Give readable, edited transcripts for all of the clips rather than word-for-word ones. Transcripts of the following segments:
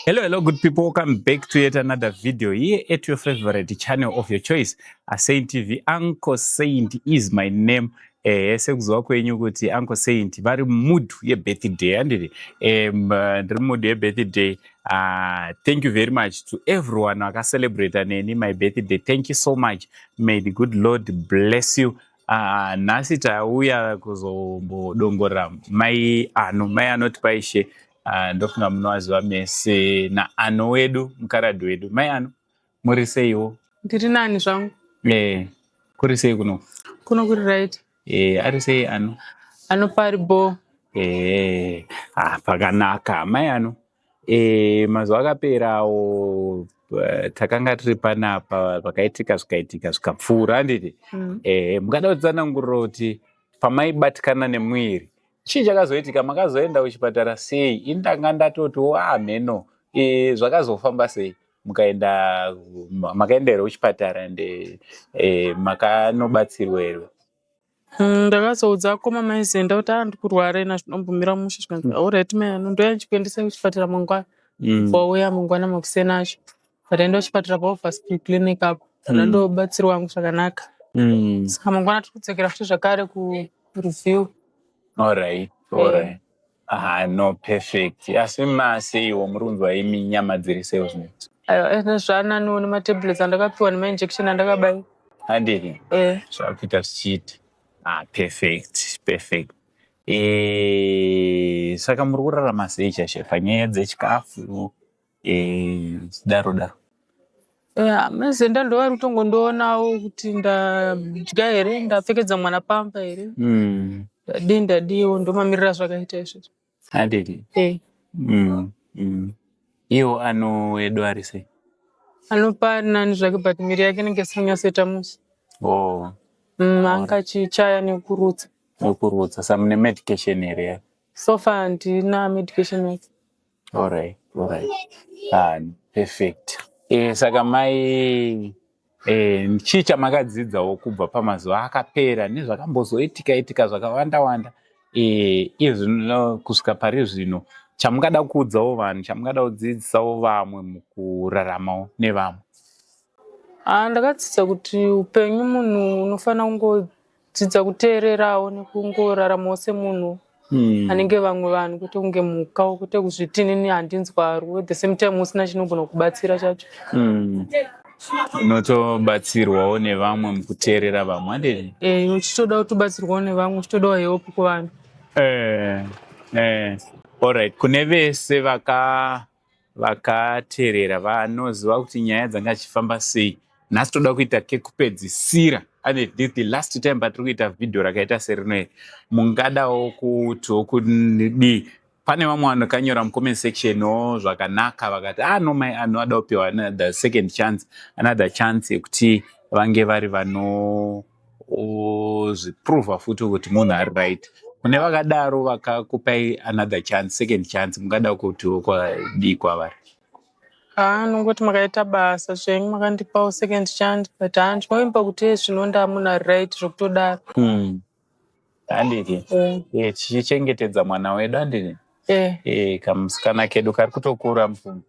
Hello, hello, good people. Welcome back to yet another video here at your favorite channel of your choice, Saint TV. Uncle Saint is my name. Sekuziva kwenyu kuti Uncle Saint vari mood yebirthday, handiti? Ndiri mood yebirthday. Thank you very much to everyone vakacelebrata neni my birthday. Thank you so much. May the good Lord bless you. Nhasi tauya kuzombodongorera mai Ano, mai anotipa ishe. Ndofunga munovaziva mese naAno wedu, mukaradhi wedu. Mai Ano, muri seiwo? Ndiri nani zvangu. Kuri sei kuno? Kuno kuri right. Ari sei Ano? Anopa ari bo. Ah, pakanaka. Mai Ano, mazuva akaperawo takanga tiri panapa, pakaitika zvikaitika zvikapfuura, handiti? Mm. Mungada kutsanangurira kuti pamaibatikana nemuviri chii chakazoitika? Makazoenda kuchipatara sei? Indanga ndatotiwo amheno. Zvakazofamba sei? Mukaenda, makaenda here kuchipatara ende makanobatsirwa here? Ndakazoudza akoma Maizenda kuti a ndikurwara ina zvinombomira mushe. Zvikanzi, "Alright mai Ano, ndoya ndichikuendesai kuchipatara mangwana." Wauya mangwana makuseni acho, pataenda kuchipatara paOverspill Clinic apo, ndandobatsirwa hangu zvakanaka. Saka mangwana tiri kudzokera futi zvakare kureview. Alright. Ah, no, perfect. Asi maseiwo, muri kunzwa imi nyama dziri seiwo zvino? Aiwa, ene zvananiwo nematablets andakapiwa nemainjection andakabayiwa. Handiti? Eh. Zvakuita zvichiita. Ah, perfect, perfect. Saka muri kurarama sei chaizvo panyaya dzechikafu, daro daro? Maizenda ndovari kutongondoonawo kuti ndadya here, ndapfekedza mwana pamba here, ndadii ndadiwo, ndomamirira zvakaita izvozvo. Handiti? Eh. Iwo Ano wedu ari sei? Anopa ari nani zvake, but miri yake inenge isina kunyatsoita musi. Oh. Anga achichaya nekurutsa. Nekurutsa. Sa mune medication here yake? So far handina medication yake. Alright. Ah, perfect. Saka mai, chii chamakadzidzawo kubva pamazuva akapera nezvakambozoitika itika zvakawanda wanda, iye zvino kusvika pari zvino, chamungada kuudzawo vanhu, chamungada kudzidzisawo vamwe mukuraramawo nevamwe? Ah, ndakadzidza kuti upenyu munhu unofanira kungodzidza kuteererawo nekungoraramawo semunhu anenge vamwe vanhu, kwete kunge mhuka, kwete kuzviti inini handinzwaro, at the same time usina chinogona kubatsira chacho. Unotobatsirwawo nevamwe mukuteerera vamwe, handiti? Uchitoda kutobatsirwawo nevamwe, uchitodawo help kuvanhu. Alright, kune vese vakateerera vanoziva kuti nyaya dzanga dzichifamba sei, nhasi toda kuita kekupedzisira ane this the last time patiri kuita vhidhiyo rakaita serino iri. Mungadawo kutiwo kudii? Pane vamwe vanhu vakanyora mucomment section o zvakanaka, vakati, "Ah, no, mai Ano ada kupiwa another second chance, another chance yekuti vange vari vanozviprova futi kuti munhu ari right." Kune vakadaro vakakupai another chance, second chance, mungada kutiwo kwadii kwavari? Haa, nongoti makaita basa zvenyu, makandipawo second chance, but haa, ndinoimba kuti zvino ndamunhu ari right zvokutodaro. Handiti? Eh. Tichichengetedza mwana wedu, handiti? Eh. Kamusikana kedu kari kutokura mufungo,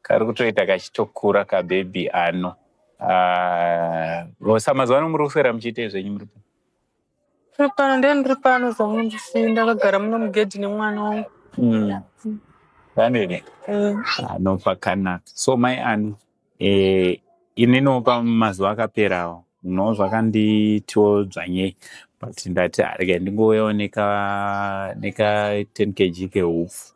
kari kutoita kachitokura kabhebhi Ano. Rosa, mazuva ano muri kuswera muchiitei zvenyu muri? Ndiri pano, ndiye ndiri pano zvangu, ndakagara muno mugedhi nemwana wangu. Handiti? Eh. Ano, pakanaka. So mai Ano, ininiwo pamazuva akaperawo no zvakanditiwo dzvanyei, but ndati regai ndingouyawo neka 10 kg kehupfu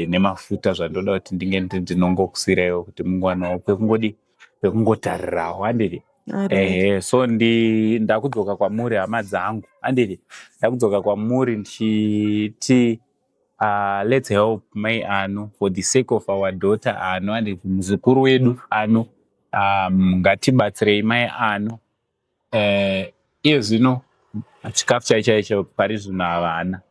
nemafuta zvandoda kuti ndinge ndinongokusiraiwo kuti mungwanawo pekungodi pekungotarirawo, handiti? Ehe, so ndakudzoka kwamuri, hama dzangu, handiti? Ndakudzoka kwamuri ndichiti let's help mai Ano for the sake of our daughter Ano, handiti? Muzukuru wedu Ano. Ngatibatsirei mai Ano. Iye zvino chikafu chaicho chaicho pari zvino havana,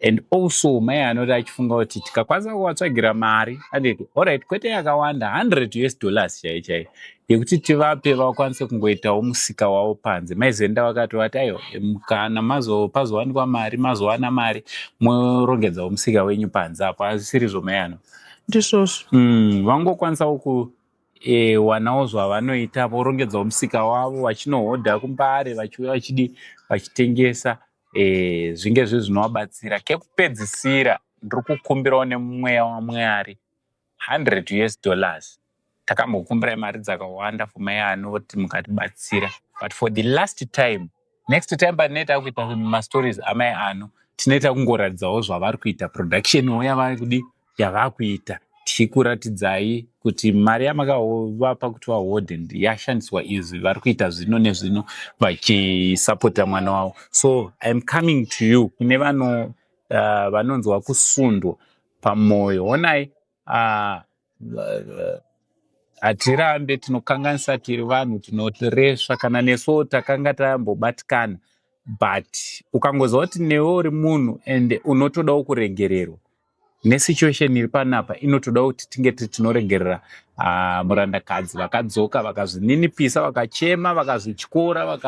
and also mai Anoti achifunga kuti tikakwanisa kuvatsvagira mari, anditi? Alright, kwete yakawanda, 100 US dollars chai chai yekuti tivape vakwanise kungoitawo musika wavo panze. Maizenda vakati vati, "Aiwa, kana pazowanikwa mari, mazowana mari, morongedzawo musika wenyu panze apo." Asirizvo mai Ano? Ndizvozvo. Vangokwanisawo kuwanawo zvavanoita, vorongedzawo musika wavo, vachinohodha kuMbare, vachiuya vachidi vachitengesa, zvinge zviri zvinovabatsira. Kekupedzisira, ndiri kukumbirawo nemweya waMwari 100 US dollars. Takambokumbirai mari dzakawanda for mai anoti mukatibatsira, but for the last time, next time patinoita kuita mastories amai ano, tinoita kungoratidzawo zvavari kuita, productionwo yavari kudi yavakuita, tichikuratidzai kuti mari yamakavapa kuti vahodhe yashandiswa izvi, vari kuita zvino nezvino vachisapota mwana wavo. So I am coming to you, kune vano vanonzwa kusundwa pamwoyo. Onai, hatirambe tinokanganisa, tiri vanhu, tinoresva, kana nesuwo takanga tambobatikana, but ukangoziva kuti newe uri munhu and unotodawo kuregererwa nesituation iri panapa, inotoda kuti tinge tinoregerera murandakadzi vakadzoka, vakazvininipisa, vakachema, vakazvityora,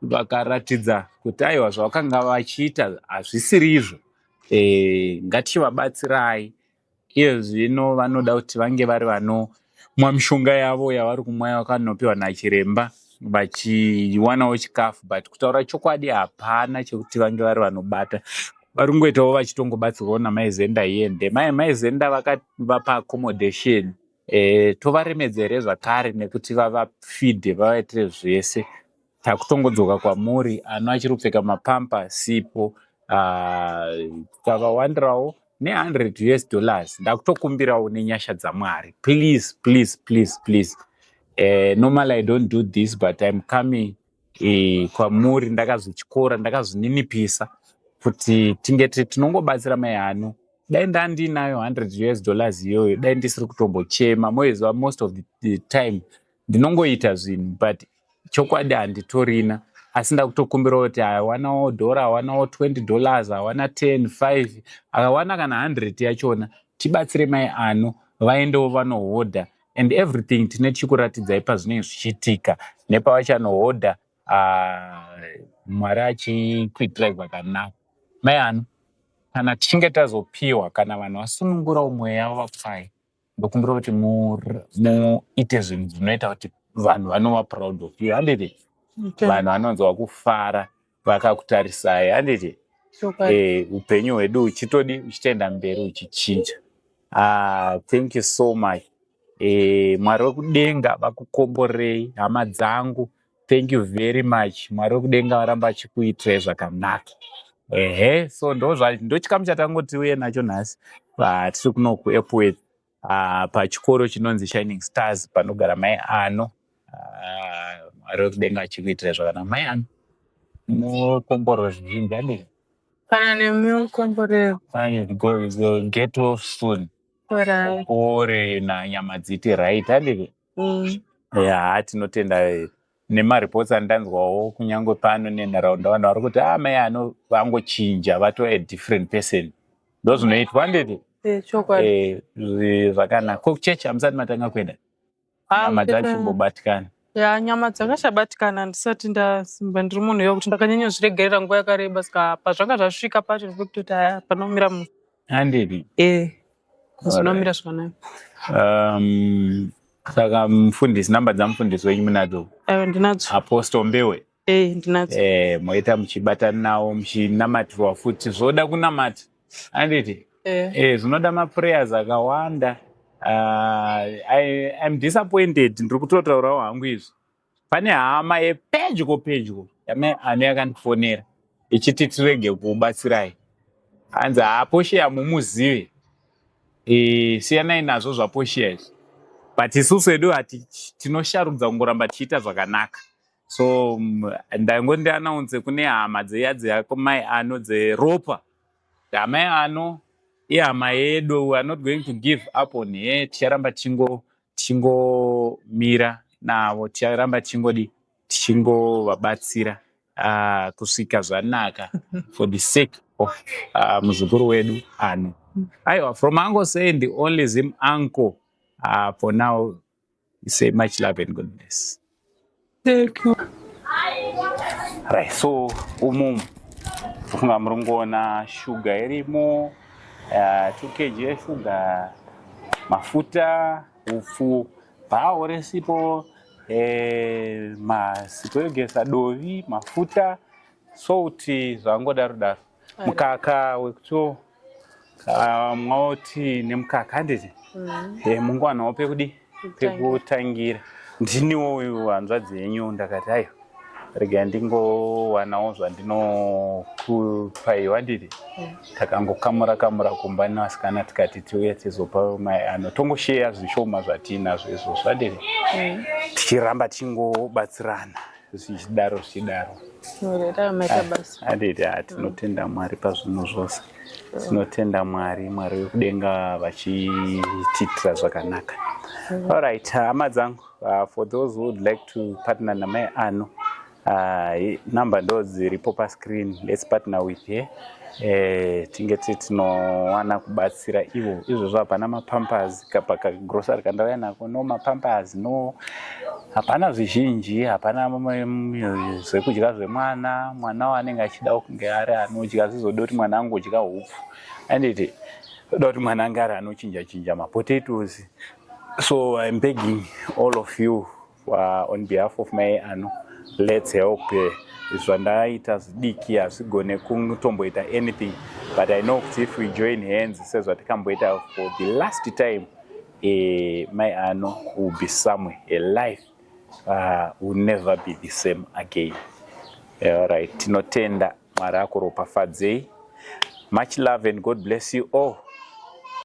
vakaratidza kuti aiwa, zvavakanga vachiita hazvisiri izvo. Ngatichivabatsirai iye zvino. Vanoda kuti vange vari vanomwa mishonga yavo yavari kumwa, yakanopiwa nachiremba, vachiwanawo chikafu, but kutaura chokwadi hapana chekuti vange vari vanobata. Vari kungoitawo vachitongobatsirwawo namaizenda iyende. Mai Zenda vakavapa accommodation, tovaremedza here zvakare nekuti vavafidhe, vavaitire zvese? Takutongodzoka kwamuri, ano achiri kupfeka mapampa sipo, tikavawandirawo ne100 US dollars. Ndakutokumbirawo nenyasha dzaMwari, please, please, please, please. Normally I don't do this, but I'm coming kwamuri ndakazvityora, ndakazvininipisa kuti tinge tinongobatsira mai ano. Dai ndandinayo 100 US dollars iyoyo, dai ndisiri kutombochema. Moiziva, most of the time ndinongoita zvinhu, but chokwadi handitorina, asi ndakutokumbira kuti awanawo dhora, awanawo $20, awana 10, 5, akawana kana 100 yachona, tibatsire mai ano vaendewo vanohodha and everything. Tine tichikuratidzai pazvinenge zvichiitika nepavachanohodha. Mwari achikuitirai zvakanaka, mai ano. Kana tichinge tazopiwa, kana vanhu vasunungurawo mweya wavapai, ndokumbira kuti muite zvinhu zvinoita kuti vanhu vanova proud of you, handiti? Okay. Vanhu vanonzwa kufara vakakutarisai, handiti? Chokwadi. Upenyu hwedu uchitodi uchitoenda mberi, uchichinja. Ah, thank you so much. Mwari wekudenga vakukomborei, hama dzangu. Thank you very much. Mwari wekudenga varamba achikuitirai zvakanaka. Ehe, so ndo chikamu chatangoti uye nacho nhasi. Tiri kuno kuEpworth, pachikoro chinonzi Shining Stars, panogara mai ano. Mwari wekudenga achikuitirai zvakanaka, mai ano. Mukomborwe zvizhinji, handiti? Kana nemi mukomborero. Go, get off soon. Alright. Upore nanyama dziite right, handiti? Mm. Ya, tinotenda nemareports andanzwawo kunyange pano nenharaunda, vanhu vari kuti, "Ah, mai ano vangochinja, vatova a different person." Ndo zvinoitwa, handiti? Chokwadi. Zvakanaka. Ko kuchechi hamusati matanga kuenda? Ah, Nyama dzachimbobatikana. Ya, nyama dzakachabatikana, handisati ndasimba. Ndiri munhu wekuti ndakanyanya zviregerera nguva yakareba, saka pazvanga zvasvika pacho ndepekutoti aya panomira munhu. Handiti? Zvinomira zvakanaka. Saka mufundisi, namba dzamufundisi wenyu munadzo? Aiwa, ndinadzo. Apostle Mbewe? Ndinadzo. Moita muchibatana nawo, muchinamatirwa futi. Zvoda kunamata, handiti? Eh. Zvinoda maprayers akawanda. I'm disappointed, ndiri kutotaurawo hangu izvi. Pane hama yepedyo pedyo yamai ane yakandifonera ichiti tirege kubatsirai. Hanzi haaPortia mumuzive, siyanai nazvo zvaPortia izvi. But isusu hedu tinosharudza kungoramba tichiita zvakanaka. So ndangondianaunze kune hama dziya dziyakomai ano dzeropa, amai ano ihama yedu. We are not going to give up on her. Ticharamba tichingomira navo, ticharamba tichingodi tichingovabatsira kusvika zvanaka, for the sake of muzukuru wedu ano. Aiwa, from Uncle saying, the only Zim uncle, for now say much love and God bless. Thank you. Right, so umu funga muri kungoona shuga irimo, 2 kg yeshuga. Mafuta, upfu, bhawo resipo, masipo egesa, dovi, mafuta, salt, zvangodaro daro, mukaka wekuti mwaoti nemukaka, handiti? Mungwanawo pekudi pekutangira. Ndiniwo uyu hanzvadzi yenyu. Ndakati aiwa, rega ndingowanawo zvandinokupaiwa, handiti? Takangokamura kamura kumba nevasikana, tikati tiuye tizopa mai ano, tongosheya zvishoma zvatiinazvo izvozvo, handiti? Tichiramba tichingobatsirana zvichidaro zvichidaro. Maita basa. Handiti? Ha, tinotenda Mwari pazvinhu zvose. Tinotenda Mwari, Mwari wekudenga vachitiitira zvakanaka. Alright, hama dzangu, for those who would like to partner namai ano, namba ndo dziripo pascreen. Let's partner with her, tinge tinowana kubatsira ivo. Izvozvo hapana mapampers pakagrosari kandauya nako, no mapampers, no, hapana zvizhinji, hapana zvekudya zvemwana. Mwana waanenge achida kunge ari anodya, zvizoda kuti mwana angodya hupfu, anditi? Zoda kuti mwana ange ari anochinja chinja mapotatoes. So I'm begging all of you, on behalf of mai ano, let's help. Zvandaita zvidiki, hazvigone kutomboita anything, but I know kuti if we join hands sezvatikamboita for the last time, mai ano will be somewhere. A life will never be the same again. Alright, tinotenda. Mwari akuropafadzei. Much love and God bless you all.